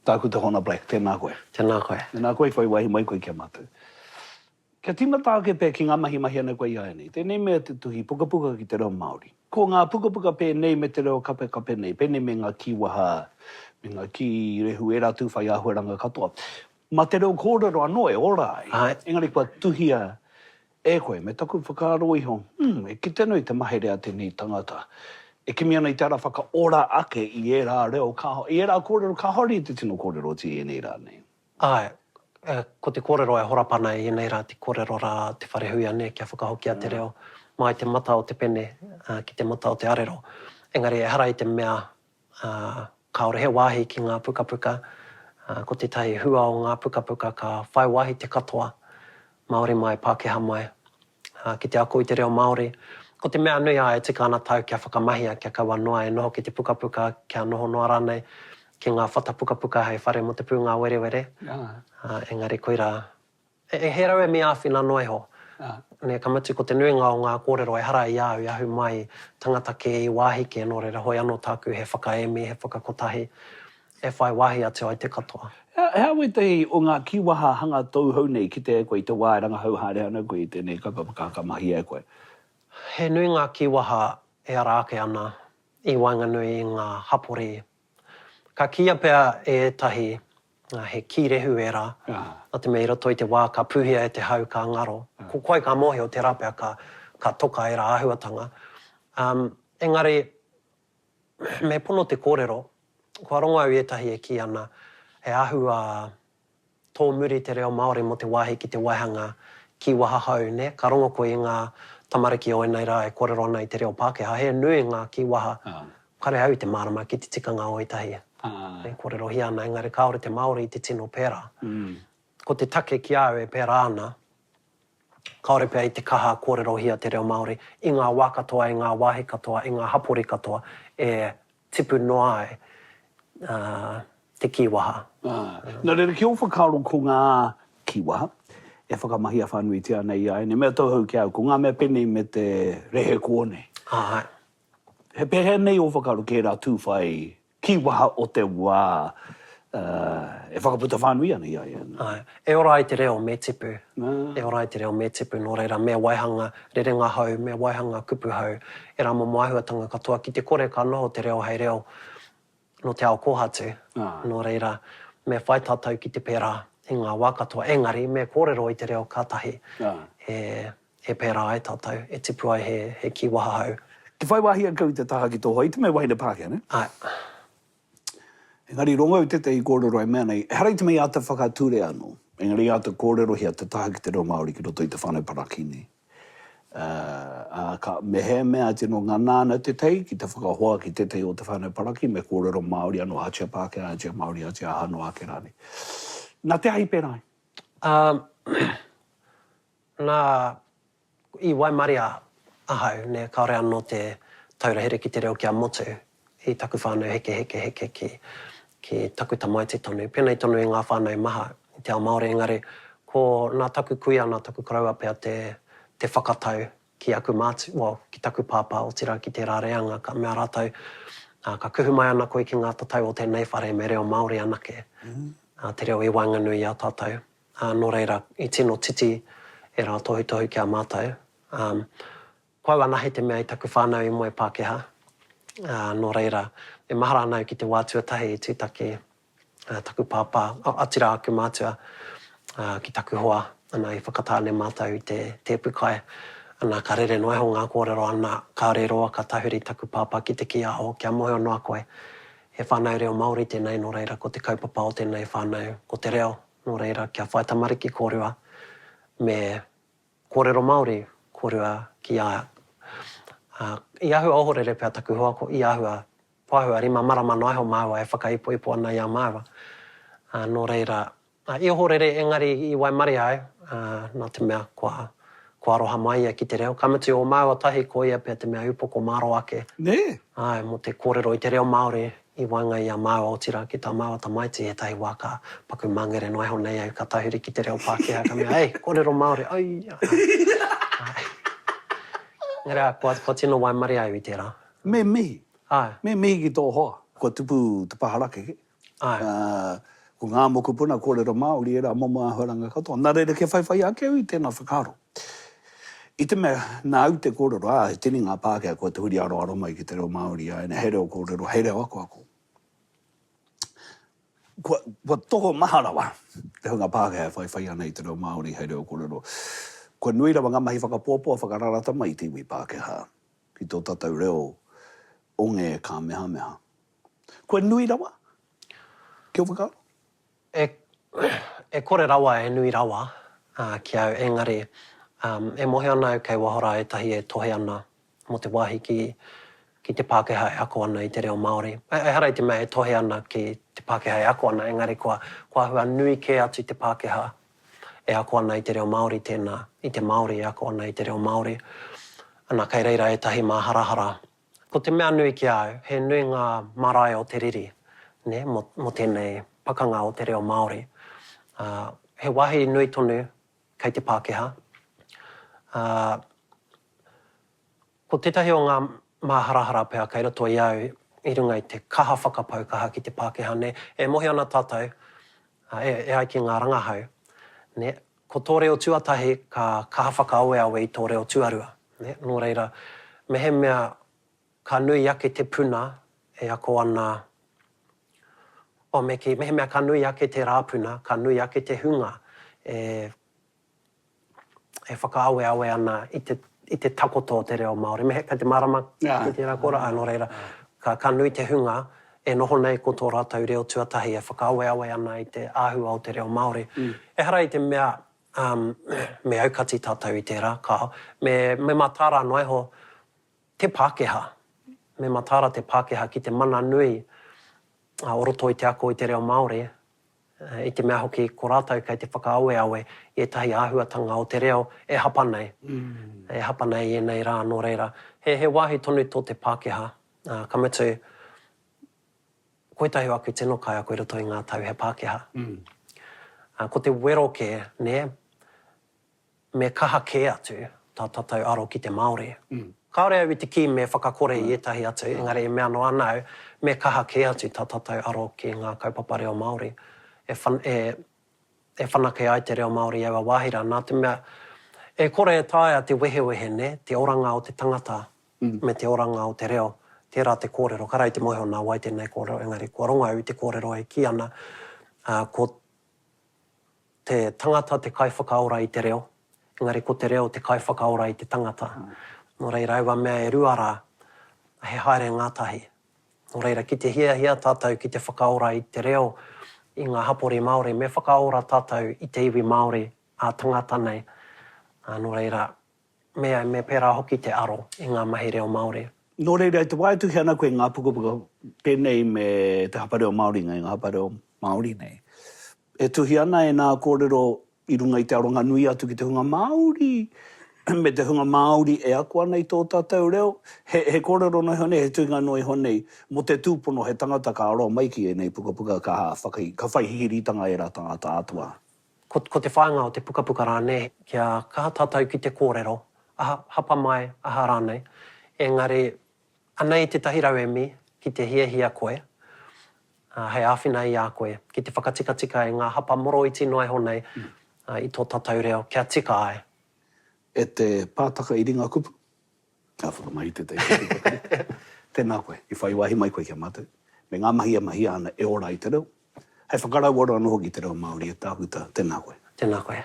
Tākuta Hona Black, tēnā koe. Tēnā koe. Tēnā koe i whai wāhi mai koe ki a mātou. Kia tīmata ake pea ki ngā mahi mahi ana koe i āianei. Tēnei mea te tuhi pukapuka ki te reo Māori. Ko ngā pukapuka pēnei me te reo kapekape nei, pēnei me ngā kīwaha, me ngā kīrehu, ērā tū whai āhuaranga katoa. Mā te reo kōrero anō e ora ai. Āe. Engari kua tuhia e koe, me taku whakaaro iho, hmm, e kite ana i te mahere a tēnei tangata, e kimi ana i te ara whakaora ake i ērā reo, i ērā kōrero kāore i te tino kōrerotia i ēnei rā nei. Āe, ko te kōrero e horapa ana i ēnei rā, te kōrero rā Te Wharehuia nē, kia whakahokia te reo mai te mata o te pene ki te mata o te arero. Engari ehara i te mea kāore he wāhi ki ngā pukapuka, ko tētahi hua o ngā pukapuka ka whai wāhi te katoa, Māori mai, Pākehā mai. ki te ako i te reo Māori. Ko te mea nui, āe, e tika ana tāu kia whakamahia, kia kaua noa e noho ki te pukapuka, kia noho noa rānei ki ngā whata pukapuka hei whare mō te pūngāwerewere. Engari koirā, he rauemi āwhina noa iho. Nē, ka mutu ko te nuinga o ngā kōrero ehara i a au i ahu mai i tangata kē, i wāhi kē, nō reira hoi anō tāku he whakaemi, he whakakotahi, e whai wāhi atu ai te katoa. He aha wētahi o ngā kīwaha hanga tauhou nei i kite ai koe i te wā e rangahau haere ana koe i tēnei kaupapa ka ka mahia e koe? He nui ngā kīwaha e ara ake ana i waenganui i ngā hapori. Ka kīia pea e ētahi he kīrehu ērā, nā te mea i roto i te wā ka pūhia e te hau ka ngaro. Ko koe ka mōhio tērā pea ka toka ērā āhuatanga. Engari, Me pono te kōrero, kua rongo au i ētahi e kī ana, he āhua tōmuri te reo Māori mō te wāhi ki te waihanga kīwaha hou, nē? Ka rongo koe i ngā tamariki o ēnei rā e kōrero ana i te reo Pākehā, he nui ngā kīwaha, kare au i te mārama ki te tikanga o ētahi e kōrerohia ana, engari kāore te Māori i te tino pērā. Ko te take ki a au e pērā ana, Kāore pea i te kaha kōrerohia te reo Māori i ngā wā katoa, i ngā wāhi katoa, i ngā hapori katoa e tipu noa ai te kīwaha. Nā reira, ki ō whakaaro ko ngā kīwaha e whakamahia whānuitia ana i a ēnei mea tauhou ki a au, ko ngā mea pēnei me te rehe kō nei. Āe. He pēhea nei ō whakaaro ki ērā tūwhai kīwaha o te wā e whakaputa whānui ana i a ia. Āe. E ora ai te reo me tipu. E ora ai te reo me tipu, nō reira me waihanga rerenga hou, me waihanga kupu hou, ērā momo āhuatanga katoa ki te kore ka noho te reo hei reo nō te ao kōhatu. Nō reira, me whai tātou ki te pērā i ngā wā katoa, engari me kōrero i te reo kātahi e E pērā ai tātou, e tipu ai he, he kīwaha hou. Te whai wāhi au i te taha ki tō hoa, i te mea wahine Pākehā, nē? Āe. Engari rongo au tētahi kōrero e mea nei, ehara i te mea i āta whakature anō, engari i āta kōrerohia te taha ki te reo Māori ki roto i te whānau Paraki nei. Ā, ka, mehemea tino ngana ana tētahi ki te whakahoa ki tētahi o te whānau Paraki, me kōrero Māori anō, ātia Pākehā, ātia Māori, ātia aha noa ake rānei. Nā te aha i pērā ai? Ā, Nā, i waimaria ahau, nē, kāore anō te taura here ki te reo kia motu i taku whānau heke heke heke ki, ki taku tamaiti tonu. Pēnei tonu i ngā whānau maha i te ao Māori, engari ko nā taku kuia, nā taku koroua pea te, te whakatau ki aku mātua, well, ki taku pāpā, otirā ki tērā reanga, ka mea rātou, ā, ka kuhu mai ana koe ki ngā tatau o tēnei whare me reo Māori anake, ā, te reo i waenganui i a tātou. Ā, nō reira, i tino titi ērā tohutohu ki a mātou. Ā, ko au anahe te mea i taku whānau i moe Pākehā. Ā, nō reira, e mahara ana au ki te wā tuatahi i tūtaki taku pāpā, otirā aku mātua, ā, ki taku hoa, ana, i Whakatāne mātou i te tēpu kai. Ana, ka rere noa iho ngā kōrero, ana, kāore roa ka tahuri taku pāpā ki te kī, Aho, kia mōhio noa koe, he whānau reo Māori tēnei, nō reira, ko te kaupapa o tēnei whānau, ko te reo. Nō reira, kia whai tamariki kōrua, me kōrero Māori kōrua ki a ia. Ā, i āhua ohorere pea taku hoa, ko, i āhua, ko āhua rima marama noa iho māua e whakaipoipo ana i a māua. Ā, nō reira, ā, i ohorere engari i waimarie au, ā, nā te mea kua, kua aroha mai ia ki te reo. Ka mutu, o māua tahi ko ia pea te mea upoko mārō ake. Nē? Āe, mō te kōrero i te reo Māori i waenga i a māua, otirā ki tā māua tamaiti, ētahi wā ka paku māngere noa iho nei au ka tahuri ki te reo Pākehā, ka mea, Ei, kōrero Māori, ai, ai. Engari ā, kua, kua tino waimarie au i tērā. Me mihi. Āe. Me mihi ki tō hoa. Kua tupu te pā harakeke. Āe. Ā. Ko ngā mokopuna kōrero Māori ērā momo āhuaranga katoa. Nā reira kia whaiwhai ake au i tēnā whakaaro. I te mea, nāu te kōrero, ā, he tini ngā Pākehā kua tahuri aroaro mai ki te reo Māori, āe, he reo kōrero, he reo akoako. Kua, kua tokomaha rawa te hunga Pākehā e whaiwhai ana i te reo Māori hei reo kōrero. Kua nui rawa ngā mahi whakapoapoa, whakararata mai i te iwi Pākehā ki tō tātou reo onge kāmehameha. Kua nui rawa? Ki ō whakaaro? E, e kore rawa e nui rawa ki au, engari e mōhio ana au kei waho rā ētahi e tohe ana mō te wāhi ki, ki te Pākehā e ako ana i te reo Māori. Ehara i te mea e tohe ana ki te Pākehā e ako ana, engari kua, kua āhua nui kē atu te Pākehā e ako ana i te reo Māori tēnā, i te Māori e ako ana i te reo Māori. Ana, kei reira ētahi māharahara Ko te mea nui ki a au, he nui ngā marae o te riri, nē, mō, mō tēnei pakanga o te reo Māori. Ā, he wāhi nui tonu kei te Pākehā. Ā, ko tētahi o ngā māharahara pea kei roto i a au i runga i te kaha whakapau kaha ki te Pākehā, nē, e mōhio ana tātou, ā, e, e ai ki ngā rangahau, nē, Ko tō reo tuatahi ka kaha whakaaweawe i tō reo tuarua, nē? Nō reira, mehemea ka nui ake te puna e ako ana, oh, me kī, mehemea ka nui ake te rāpuna, ka nui ake te hunga e, e whakaaweawe ana i te, i te takoto o te reo Māori. Me he, kei te mārama ki tērā kōrero? Āe, nō reira, ka, ka nui te hunga e noho nei ko tō rātou reo tuatahi e whakaaweawe ana i te āhua o te reo Māori. Ehara i te mea me aukati tātou i tērā, kāo. Me, me mataara noa iho te Pākehā. Me mataara te Pākehā ki te mana nui o roto i te ako i te reo Māori, i te mea hoki ko rātou kei te whakaaweawe i ētahi āhuatanga o te reo e hapa nei, e hapa nei i ēnei rā, nō reira, he, he wāhi tonu tō te Pākehā. Ā, ka mutu, ko ētahi o aku tino kaiako i roto i ngā tau he Pākehā. Ā, ko te wero kē, nē, me kaha kē atu tā tātou aro ki te Māori. Kāore au i te kī me whakakore i ētahi atu, engari e mea noa ana au, me kaha kē atu tā tātou aro ki ngā kaupapa reo Māori e, e, e whanake ai te reo Māori i aua wāhi rā, nā te mea, e kore e taea te wehewehe, nē, te oranga o te tangata me te oranga o te reo, tērā te kōrero, ka rau te mōhio nā wai tēnei kōrero, engari kua rongo au i te kōrero e kī ana, ā, ko te tangata te kaiwhakaora i te reo, engari ko te reo te kaiwhakaora i te tangata. Nō reira, aua mea e rua rā, he haere ngātahi. Nō reira, ki te hiahia tātou ki te whakaora i te reo i ngā hapori Māori, me whakaora tātou i te iwi Māori ā-tangata nei. Ā, nō reira, Me, me pērā hoki te aro i ngā mahi reo Māori. Nō reira, i te wā e tuhi ana koe i ngā pukapuka pēnei me te hapa reo Māori nei, ngā hapa reo Māori nei, e tuhi ana ēnā kōrero i runga i te aronga nui atu ki te hunga Māori, me te hunga Māori e ako ana i tō tātou reo, he, he kōrero noa iho nei, he tuhinga noa iho nei, mō te tūpono he tangata ka aro mai ki ēnei pukapuka ka whaka, ka whai hihiritanga ērā tangata atua. Ko, ko te whāinga o te pukapuka rānei, kia kaha tātou ki te kōrero, aha, hapa mai, aha rānei. Engari, anei tētahi rauemi ki te hiahia koe, ā, hei āwhina i a koe ki te whakatikatika i ngā hapa moroiti noa iho nei, ā, i tō tātou reo, kia tika ai. E te pātaka i ringa kupu. Ka whakamahi tētahi kupu pakari. Tēnā koe, i whai wāhi mai koe ki a mātou, me ngā mahi e mahia ana e ora ai te reo, hei whakarauora anō hoki i te reo Māori e Tākuta, tēnā koe. Tēnā koe.